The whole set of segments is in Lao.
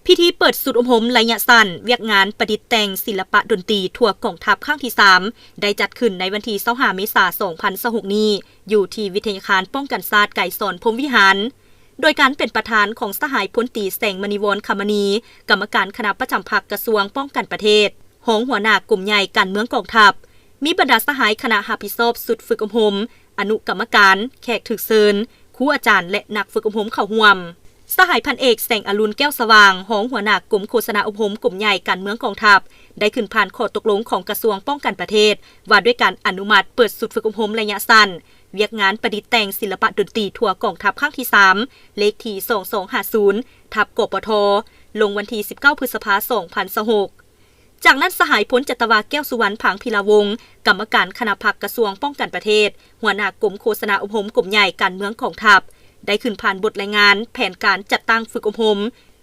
ພິທີເປີດຊຸດອົບຮົມໄລຍະສັ້ນ ວຽກງານປະດິດແຕ່ງສິລະປະດົນຕີທົ່ວກອງທັບຄັ້ງທີສາມ ໄດ້ຈັດຂຶ້ນໃນວັນທີຊາວຫ້າ ເມສາ ສອງພັນຊາວຫົກນີ້ ຢູ່ທີ່ວິທະຍາຄານປ້ອງກັນຊາດໄກສອນ ພົມວິຫານ ໂດຍການເປັນປະທານຂອງສະຫາຍພົນຕີ ແສງມະນີວອນ ຄຳມະນີ ກຳມະການຄະນະປະຈຳພັກກະຊວງປ້ອງກັນປະເທດ, ຮອງຫົວໜ້າກົມໃຫຍ່ການເມືອງກອງທັບ, ມີບັນດາສະຫາຍຄະນະຮັບຜິດຊອບຊຸດຝຶກອົບຮົມ, ອະນຸກຳມະການ, ແຂກຖືກເຊີນ, ຄູອາຈານ ແລະ ນັກຝຶກອົບຮົມເຂົ້າຮ່ວມ. ສະຫາຍພັນເອກ ແສງອະລຸນ ແກ້ວສະຫວ່າງ ຮອງຫົວໜ້າກົມໂຄສະນາອົບຮົມກົມໃຫຍ່ການເມືອງກອງທັບ ໄດ້ຂຶ້ນຜ່ານຂໍ້ຕົກລົງຂອງກະຊວງປ້ອງກັນປະເທດ ວ່າດ້ວຍການອະນຸມັດເປີດຊຸດຝຶກອົບຮົມໄລຍະສັ້ນ ວຽກງານປະດິດແຕ່ງສິລະປະດົນຕີທົ່ວກອງທັບຄັ້ງທີສາມ ເລກທີສອງສອງຫ້າສູນ ທັບ ກປທ ລົງວັນທີສິບເກົ້າ ພຶດສະພາ ສອງພັນຊາວຫົກ. ຈາກນັ້ນ ສະຫາຍພົນຈັດຕະວາ ແກ້ວສຸວັນ ຜາງພິລາວົງ ກຳມະການຄະນະພັກກະຊວງປ້ອງກັນປະເທດ, ຫົວໜ້າກົມໂຄສະນາອົບຮົມກົມໃຫຍ່ການເມືອງກອງທັບ ໄດ້ຂຶ້ນຜ່ານບົດລາຍງານແຜນການຈັດຕັ້ງຝຶກອົບຮົມ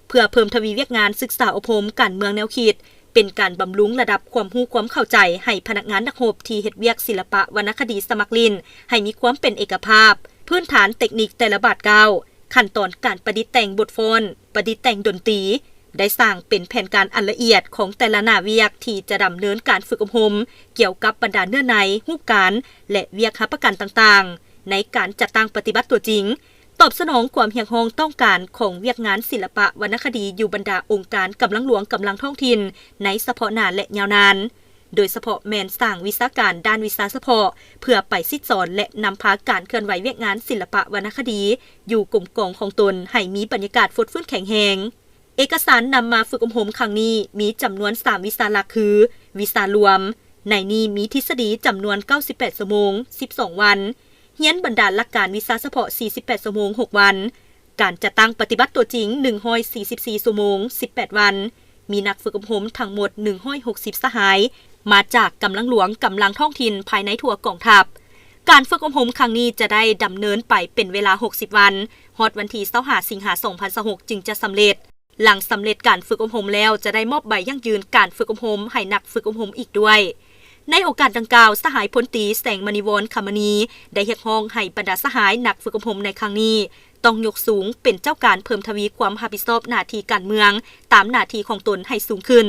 ເພື່ອເພີ່ມທະວີວຽກງານສຶກສາອົບຮົມການເມືອງແນວຄິດ, ເປັນການບຳລຸງລະດັບຄວາມຮູ້ຄວາມເຂົ້າໃຈໃຫ້ພະນັກງານນັກຮົບທີ່ເຮັດວຽກສິລະປະວັນນະຄະດີສະໝັກຫຼິ້ນ ໃຫ້ມີຄວາມເປັນເອກະພາບ, ພື້ນຖານເຕັກນິກແຕ່ລະບາດກ້າວ, ຂັ້ນຕອນການປະດິດແຕ່ງບົດຟ້ອນ, ປະດິດແຕ່ງດົນຕີ, ໄດ້ສ້າງເປັນແຜນການອັນລະອຽດຂອງແຕ່ລະໜ້າວຽກທີ່ຈະດຳເນີນການຝຶກອົບຮົມ ກ່ຽວກັບບັນດາເນື້ອໃນ, ຮູບການ ແລະ ວຽກຮັບປະກັນຕ່າງໆ ໃນການຈັດຕັ້ງປະຕິບັດຕົວຈິງ, ຕອບສະໜອງຄວາມຮຽກຮ້ອງຕ້ອງການຂອງວຽກງານສິລະປະວັນນະຄະດີຢູ່ບັນດາອົງການກຳລັງຫຼວງກຳລັງທ້ອງຖິ່ນໃນສະເພາະໜ້າ ແລະ ຍາວນານ, ໂດຍສະເພາະແມ່ນສ້າງວິຊາການດ້ານວິຊາສະເພາະ ເພື່ອໄປສິດສອນ ແລະ ນຳພາການເຄື່ອນໄຫວວຽກງານສິລະປະວັນນະຄະດີຢູ່ກົມກອງຂອງຕົນໃຫ້ມີບັນຍາກາດຟົດຟື້ນແຂງແຮງ. ເອກະສານນຳມາຝຶກອົບຮົມຄັ້ງນີ້ມີຈຳນວນສາມວິຊາຫຼັກຄື ວິຊາລວມ, ໃນນີ້ມີທິດສະດີຈຳນວນເກົ້າສິບແປດຊົ່ວໂມງ ສິບສອງວັນ, ຮຽນບັນດາຫຼັກການວິຊາສະເພາະສີ່ສິບແປດຊົ່ວໂມງ ຫົກວັນ, ການຈັດຕັ້ງປະຕິບັດຕົວຈິງໜຶ່ງຮ້ອຍສີ່ສິບສີ່ຊົ່ວໂມງ ສິບແປດວັນ, ມີນັກຝຶກອົບຮົມທັງໝົດໜຶ່ງຮ້ອຍຫົກສິບສະຫາຍ ມາຈາກກຳລັງຫຼວງກຳລັງທ້ອງຖິ່ນພາຍໃນທົ່ວກອງທັບ. ການຝຶກອົບຮົມຄັ້ງນີ້ຈະໄດ້ດຳເນີນໄປເປັນເວລາຫົກສິບວັນ, ຮອດວັນທີຊາວຫ້າ ສິງຫາ ສອງພັນຊາວຫົກ ຈຶ່ງຈະສຳເລັດ. ຫຼັງສຳເລັດການຝຶກອົບຮົມແລ້ວ ຈະໄດ້ມອບໃບຢັ້ງຢືນການຝຶກອົບຮົມໃຫ້ນັກຝຶກອົບຮົມອີກດ້ວຍ. ໃນໂອກາດດັ່ງກ່າວ, ສະຫາຍພົນຕີ ແສງມະນີວອນ ຄຳມະນີ ໄດ້ຮຽກຮ້ອງໃຫ້ບັນດາສະຫາຍນັກຝຶກອົບຮົມໃນຄັ້ງນີ້ ຕ້ອງຍົກສູງເປັນເຈົ້າການເພີ່ມທະວີຄວາມຮັບຜິດຊອບໜ້າທີ່ການເມືອງຕາມໜ້າທີ່ຂອງຕົນໃຫ້ສູງຂຶ້ນ,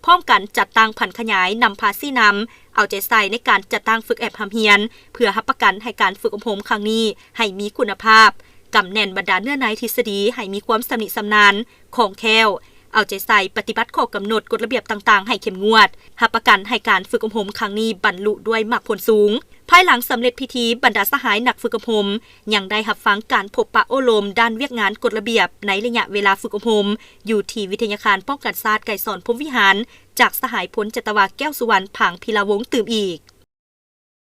ພ້ອມກັນຈັດຕັ້ງຜັນຂະຫຍາຍນຳພາຊີ້ນຳ ເອົາໃຈໃສ່ໃນການຈັດຕັ້ງຝຶກແອບຮ່ຳຮຽນ ເພື່ອຮັບປະກັນໃຫ້ການຝຶກອົບຮົມຄັ້ງນີ້ໃຫ້ມີຄຸນນະພາບ, ກຳແໜ້ນບັນດາເນື້ອໃນທິດສະດີໃຫ້ມີຄວາມຊຳນິຊຳນານ, ຄ່ອງແຄ້ວ, ເອົາໃຈໃສ່ປະຕິບັດຂໍ້ກຳນົດກົດລະບຽບຕ່າງໆໃຫ້ເຂັ້ມງວດ, ຮັບປະກັນໃຫ້ການຝຶກອົບຮົມຄັ້ງນີ້ບັນລຸດ້ວຍໝາກຜົນສູງ. ພາຍຫຼັງສຳເລັດພິທີ, ບັນດາສະຫາຍນັກຝຶກອົບຮົມ ຍັງໄດ້ຮັບຟັງການພົບປະໂອ້ລົມດ້ານວຽກງານກົດລະບຽບໃນໄລຍະເວລາຝຶກອົບຮົມ ຢູ່ທີ່ວິທະຍາຄານປ້ອງກັນຊາດໄກສອນ ພົມວິຫານ ຈາກສະຫາຍພົນຈັດຕະວາ ແກ້ວສຸວັນ ຜາງພິລາວົງ ຕື່ມອີກ.